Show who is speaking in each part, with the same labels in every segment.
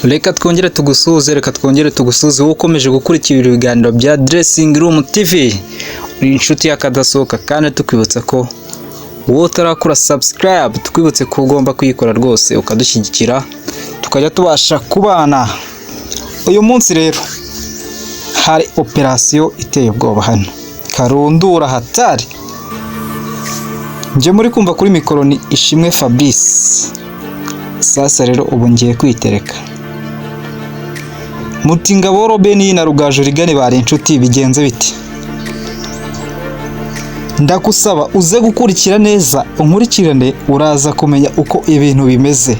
Speaker 1: Reka twongere tugusuhuze, reka twongere tugusuhuze wowe ukomeje gukurikira ibiganiro bya Dressing Room TV. Uri inshuti y'akadasohoka, kandi tukwibutsa ko wowe utarakora subscribe, tukwibutse ko ugomba kuyikora rwose, ukadushyigikira tukajya tubasha kubana. Uyu munsi rero hari operasiyo iteye ubwoba hano karundura hatari. Njye muri kumva kuri mikoro ni Ishimwe Fabrice. Sasa rero ubu ngiye kwitereka muti Ngabo Robeni na Rugaju Rigane bari inshuti, bigenze biti? Ndagusaba uze gukurikira neza, unkurikirane, uraza kumenya uko ibintu bimeze.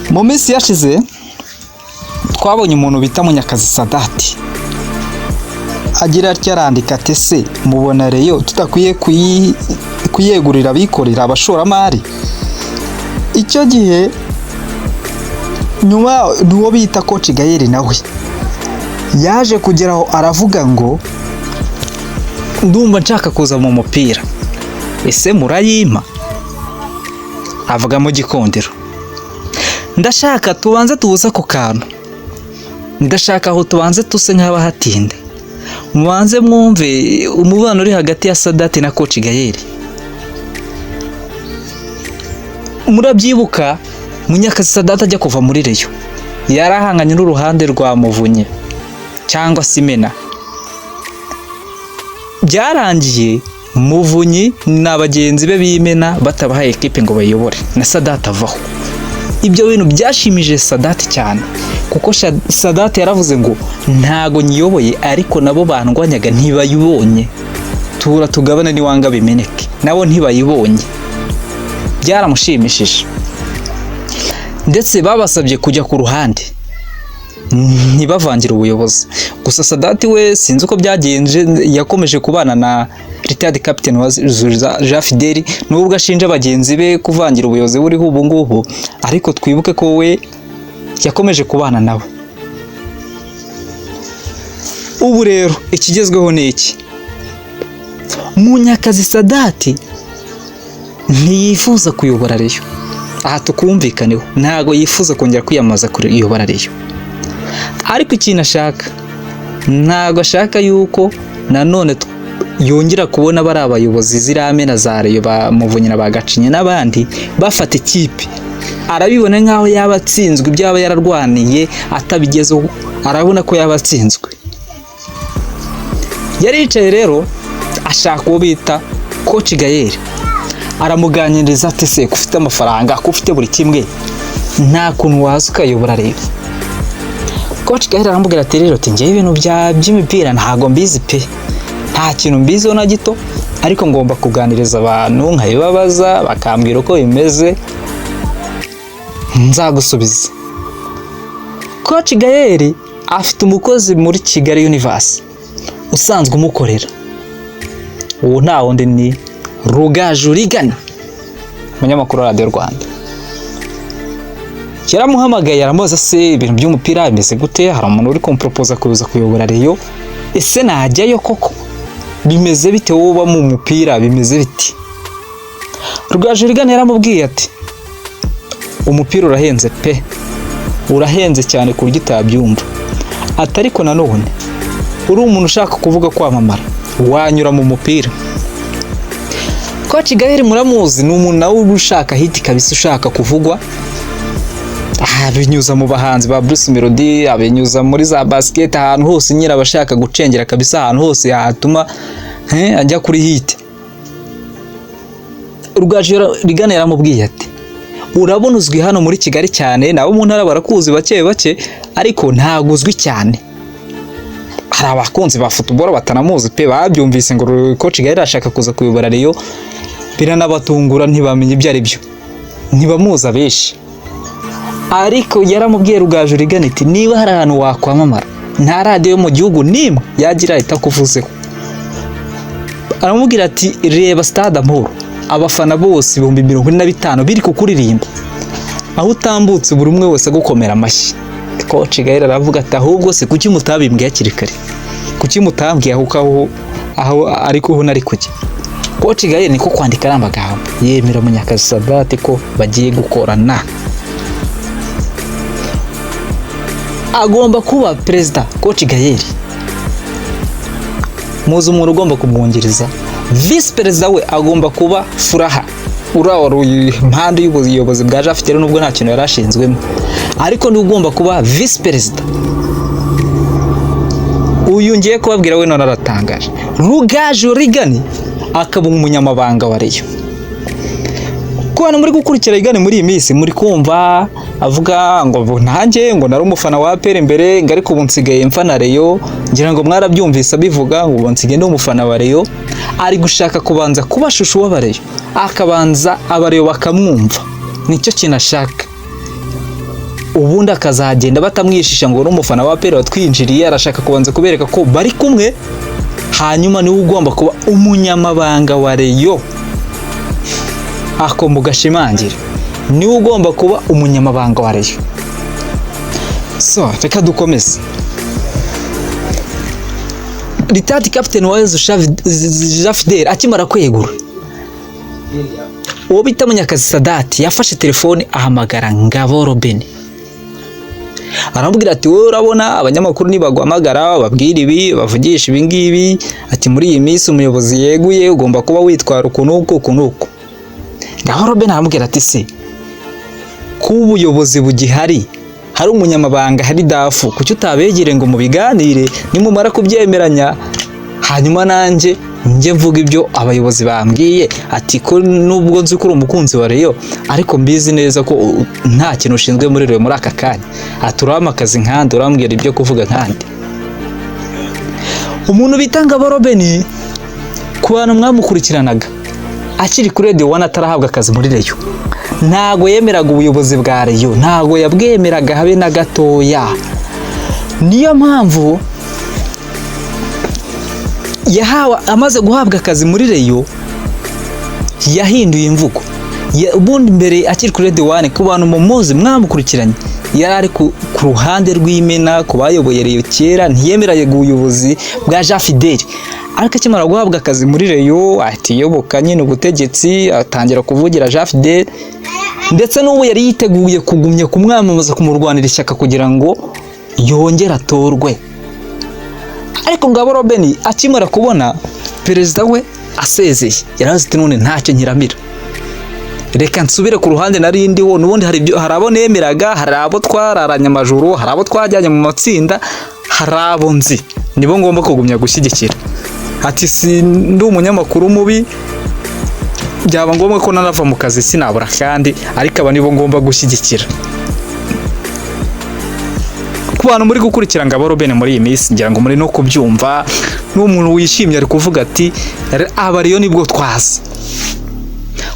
Speaker 1: Mu minsi yashize twabonye umuntu bita Munyakazi Sadati agira atya, arandika ati: "Ese mubona Rayon tudakwiye kuyegurira abikorera, abashoramari?" Icyo gihe nyuma n'uwo bita Coach Gael nawe yaje kugeraho aravuga ngo: "Ndumva nshaka kuza mu mupira, ese murayimpa?" Avuga mu Gikundiro. Ndashaka tubanze tubuze ako kantu, ndashaka aho tubanze tuse nk'abahatinda, mubanze mwumve umubano uri hagati ya Sadati na Coach Gael. Murabyibuka Munyakazi Sadati ajya kuva muri Rayon yarahanganye n'uruhande rwa Muvunyi cyangwa se Imena. Byarangiye Muvunyi na bagenzi be b'Imena batabahaye ekipe ngo bayiyobore, na Sadati avaho. Ibyo bintu byashimije Sadati cyane, kuko Sadati yaravuze ngo: "Ntago nyiyoboye, ariko nabo bandwanyaga ntibayibonye, tura tugabane niwanga bimeneke, nabo ntibayibonye." Byaramushimishije, ndetse babasabye kujya ku ruhande ntibavangire ubuyobozi. Gusa Sadati we sinzi uko byagenze, yakomeje kubana na retired captain wa Jean Fideli, nubwo ashinja bagenzi be kuvangira ubuyobozi buriho ubu ngubu, ariko twibuke ko we yakomeje kubana nabo. Ubu rero ikigezweho ni iki? Munyakazi Sadati ntiyifuza kuyobora Rayon, aha tukumvikaneho, ntago yifuza kongera kwiyamamaza kuyobora Rayon. Ariko ikintu ashaka, ntago ashaka yuko nanone yongera kubona bari abayobozi ziramena za Rayon, ba Muvunyi na ba Gacinya n'abandi, bafata ikipe. Arabibona nk'aho yaba atsinzwe, ibyo yaba yararwaniye atabigezeho, arabona ko yaba atsinzwe. Yaricaye rero ashaka uwo bita Coach Gael, aramuganiriza ati: "Se ko ufite amafaranga, ko ufite buri kimwe, nta kuntu waza ukayobora rero?" Coach Gael aramubwira ati: "Rero," ati, "njyewe ibintu by'imipira ntago mbizi pe, nta kintu mbiziho na gito, ariko ngomba kuganiriza abantu nkabibabaza bakambwira uko bimeze, nzagusubiza." Coach Gael afite umukozi muri Kigali Universe usanzwe umukorera, uwo nta wundi ni Rugaju Rigana, umunyamakuru wa Radiyo Rwanda. Yaramuhamagaye aramubaza: "Se ibintu by'umupira bimeze gute? Hari umuntu uri kumporopoza kuza kuyobora Rayon, ese najyayo koko? Bimeze bite? Wowe uba mu mupira, bimeze biti?" Rugaju Rigana yaramubwiye ati: "Umupira urahenze pe, urahenze cyane ku buryo utabyumva." Ati: "Ariko nanone uri umuntu ushaka kuvuga, kwamamara, wanyura mu mupira." Coach Gael muramuzi, ni umuntu nawe uba ushaka hit kabisa, ushaka kuvugwa, abinyuza mu bahanzi ba Bruce Melody, abinyuza muri za basket, ahantu hose nyine aba ashaka gucengera kabisa, ahantu hose yatuma ajya kuri hit. Rugaju Rigana yaramubwiye ati: "Urabona uzwi hano muri Kigali cyane, nabo mu ntara barakuzi bake bake, ariko ntabwo uzwi cyane. Hari abakunzi ba football batanamuzi pe, babyumvise ngo Coach Gael arashaka kuza kuyobora Rayon, biranabatungura, ntibamenye ibyo ari byo, ntibamuzi abenshi." Ariko yaramubwiye Rugaju Rigana ati: "Niba hari ahantu wakwamamara, nta radiyo yo mu gihugu n'imwe yagira itakuvuzeho." Aramubwira ati: "Reba Stade Amahoro, abafana bose 45,000 biri kukuririmba, aho utambutse buri umwe wese agukomera amashyi." Coach Gael aravuga ati: "Ahubwo se kuki mutabimbwiye hakiri kare? Kuki mutambwiye aho ariko ho nari kujya?" Coach Gael niko kwandika ari amagambo yemera Munyakazi Sadate ko bagiye gukorana. Agomba kuba perezida Coach Gael. Muzi umuntu ugomba kumwungiriza? Visi perezida we agomba kuba Furaha, uriya wari impande y'ubuyobozi bwa Jean Fidele, nubwo nta kintu yari ashinzwemo, ariko niwe ugomba kuba visi perezida. Uyu ngiye kubabwira we none aratangaje. Rugaju Reagan akaba umunyamabanga wa Rayon. Ku bantu muri gukurikira Reagan muri iyi minsi, muri kumva avuga ngo nanjye ngo nari umufana wa APR mbere, ngo ariko ubu nsigaye mfana Rayon. Ngira ngo mwarabyumvise abivuga ngo ubu nsigaye ndi umufana wa Rayon. Ari gushaka kubanza kuba chouchou w'Abareyo, akabanza Abareyo bakamwumva, nicyo kintu ashaka, ubundi akazagenda batamwishisha ngo ni umufana wa APR watwinjiriye. Arashaka kubanza kubereka ko bari kumwe, hanyuma niwe ugomba kuba umunyamabanga wa Rayon. Ako mugashimangira, niwe ugomba kuba umunyamabanga wa Rayon. So reka dukomeze. Retired Captain Uwayezu Jean Fidele akimara kwegura, uwo bita Munyakazi Sadati yafashe telefone ahamagara Ngabo Robin, aramubwira ati: "Wowe urabona abanyamakuru nibaguhamagara babwira ibi, bavugisha ibi ngibi, ati muri iyi minsi umuyobozi yeguye, ugomba kuba witwara uku n'uku, uku n'uku." Ngabo Robin aramubwira ati: "Se kuba ubuyobozi bugihari, hari umunyamabanga, hari DAF, kuki utabegere ngo mubiganire? Nimumara kubyemeranya, hanyuma nanjye njye mvuga ibyo abayobozi bambwiye." Ati ko nubwo nzi ko uri umukunzi wa Rayon, ariko mbizi neza ko nta kintu ushinzwe muri Rayon muri aka kanya. Ati urampa akazi nkandi, urambwira ibyo kuvuga nkandi? Umuntu bita Ngabo Robin, ku bantu mwamukurikiranaga akiri kuri Radio One atarahabwa akazi muri Rayon, ntago yemeraga ubuyobozi bwa Rayon, ntago yabwemeraga habe na gatoya. Niyo mpamvu yahawe, amaze guhabwa akazi muri Rayon, yahinduye imvugo. Ubundi mbere akiri kuri Radio One, ku bantu mumuzi mwamukurikiranye, yari ari ku ruhande rw'Imena, ku bayoboye Rayon kera, ntiyemeraga ubuyobozi bwa Jean Fidele. Ariko akimara guhabwa akazi muri Rayon, ahita iyoboka nyine ubutegetsi, atangira kuvugira Jean Fidele, ndetse n'ubu yari yiteguye kugumya kumwamamaza, kumurwanira ishyaka kugira ngo yongere atorwe. Ariko Ngabo Robin akimara kubona perezida we asezeye, yarazi ati: "None ntacyo nkiramira, reka nsubire ku ruhande nari ndiho n'ubundi. Hari ibyo, hari abo nemeraga, hari abo twararanye amajoro, hari abo twajyanye mu matsinda, hari abo nzi, nibo ngomba kugumya gushyigikira." Ati: "Si ndi umunyamakuru mubi, byaba ngombwa ko nanava mu kazi sinabura kandi, ariko aba nibo ngomba gushyigikira." Ku bantu muri gukurikira Ngabo Robin muri iyi minsi, ngira ngo muri no kubyumva, ni umuntu wishimye, ari kuvuga ati: "Aba Rayon nibwo twaza."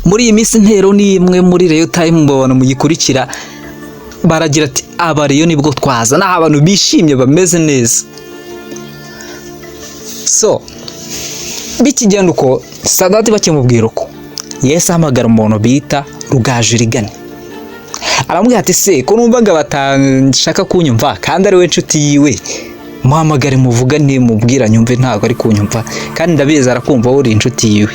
Speaker 1: Muri iyi minsi intero ni imwe muri Rayon Time, mu bantu muyikurikira baragira ati: "Aba Rayon nibwo twaza." Ni abantu bishimye, bameze neza. So bikigenda uko, Sadati bakimubwira uko, yahise ahamagara umuntu bita Rugaju Reagan, aramubwira ati: "Se ko numvaga batashaka kunyumva kandi ari we nshuti yiwe, muhamagare muvugane, mubwira nyumve, ntabwo ari kunyumva kandi ndabizi arakumva, wowe uri inshuti yiwe."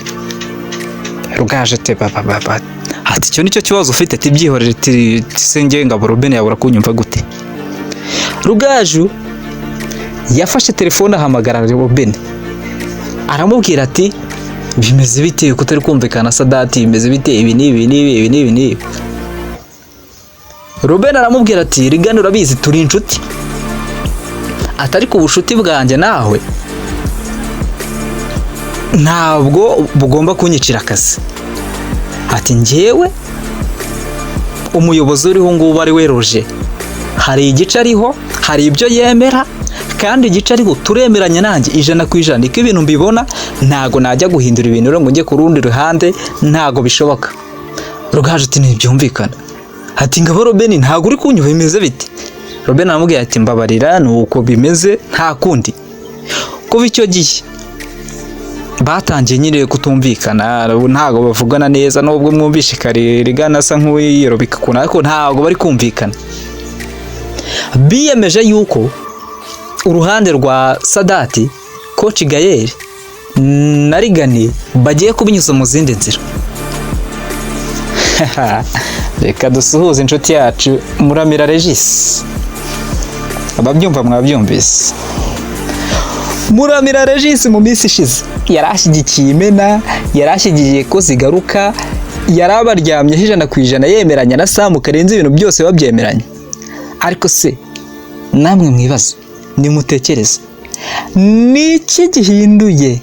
Speaker 1: Rugaju ati: "Baba baba," ati: "Icyo nicyo kibazo ufite?" Ati: "Byihorere." Ati: "Se njye Ngabo Robin yabura kunyumva gute?" Rugaju yafashe telefone ahamagara Robin, aramubwira ati: "Bimeze bite kutari kumvikana Sadati? Bimeze bite? Ibi n'ibi n'ibi, ibi n'ibi n'ibi." Robin aramubwira ati: "Reagan, urabizi turi inshuti, atari ku bucuti bwanjye nawe ntabwo bugomba kunyicira akazi." Ati: "Njyewe umuyobozi uriho ngubu ari we Roger, hari igice ariho, hari ibyo yemera, kandi igice ariho turemeranya nanjye 100%, niko ibintu mbibona. Ntago najya guhindura ibintu rero ngo njye ku rundi ruhande, ntago bishoboka." Rugaju ati: "Ntibyumvikana." Ati: "Ngabo Robin, ntago uri kunyumva, bimeze bite?" Robin aramubwira ati: "Mbabarira, ni uko bimeze, nta kundi." Kuva icyo gihe batangiye nyine kutumvikana, ntabwo bavugana neza, nubwo mwumvishe kare Reagan asa nk'uwiyerobika ukuntu, ariko ntabwo bari kumvikana. Biyemeje yuko uruhande rwa Sadati, Coach Gael na Reagan bagiye kubinyuza mu zindi nzira. Reka dusuhuze inshuti yacu Muramira Regis. Ababyumva mwabyumvise. Muramira Regis mu minsi ishize yari ashyigikiye Imena, yari ashyigikiye ko zigaruka, yari abaryamyeho 100%, yemeranya na Sam Karenzi, ibintu byose babyemeranya. Ariko se namwe mwibaze, nimutekereze, ni iki gihinduye,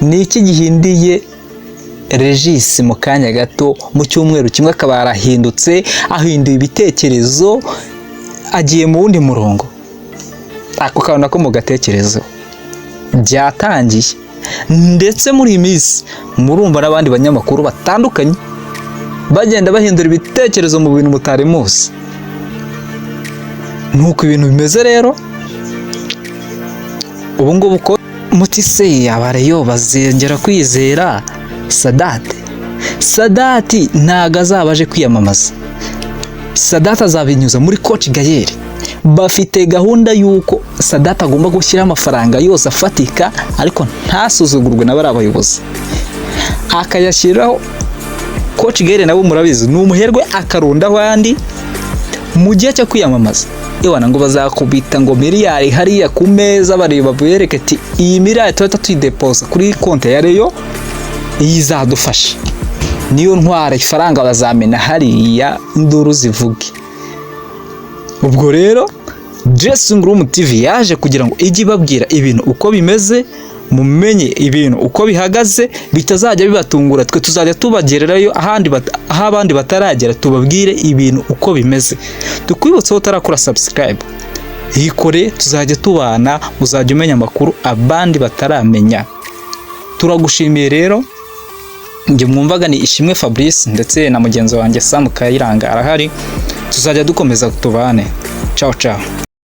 Speaker 1: ni iki gihinduye Regis mu kanya gato, mu cyumweru kimwe akaba yarahindutse, ahinduye ibitekerezo, agiye mu wundi murongo? Ako kantu nako mugatekerezeho. Byatangiye, ndetse muri iyi minsi murumva n'abandi banyamakuru batandukanye bagenda bahindura ibitekerezo mu bintu mutari muzi. Nuko ibintu bimeze rero ubu ngubu. Ko muti se aba Rayon bazongera kwizera Sadate? Sadati ntago azaba aje kwiyamamaza. Sadati azabinyuza muri Coach Gael. Bafite gahunda y'uko Sadati agomba gushyiraho amafaranga yose afatika, ariko ntasuzugurwe na bariya bayobozi, akayashyiraho. Coach Gael nabo murabizi ni umuherwe, akarundaho andi mu gihe cyo kwiyamamaza. Ewana, ngo bazakubita ngo miliyari hariya ku meza, bareba bereke ati: "Iyi miliyari tuhita tuyidepoza kuri konti ya Rayon, iyi izadufasha, niyo ntwara." Ifaranga bazamena hariya, induru zivuge. Ubwo rero Dressing Room TV yaje kugira ngo ijye ibabwira ibintu uko bimeze, mumenye ibintu uko bihagaze, bitazajya bibatungura. Twe tuzajya tubagererayo ahandi aho abandi bataragera, tubabwire ibintu uko bimeze. Tukwibutse, utarakora subscribe, yikore, tuzajya tubana, uzajya umenya amakuru abandi bataramenya. Turagushimiye rero. Njye mwumvaga ni Ishimwe Fabrice, ndetse na mugenzi wanjye Sam Kayiranga arahari. Tuzajya dukomeza tubane. Ciao ciao.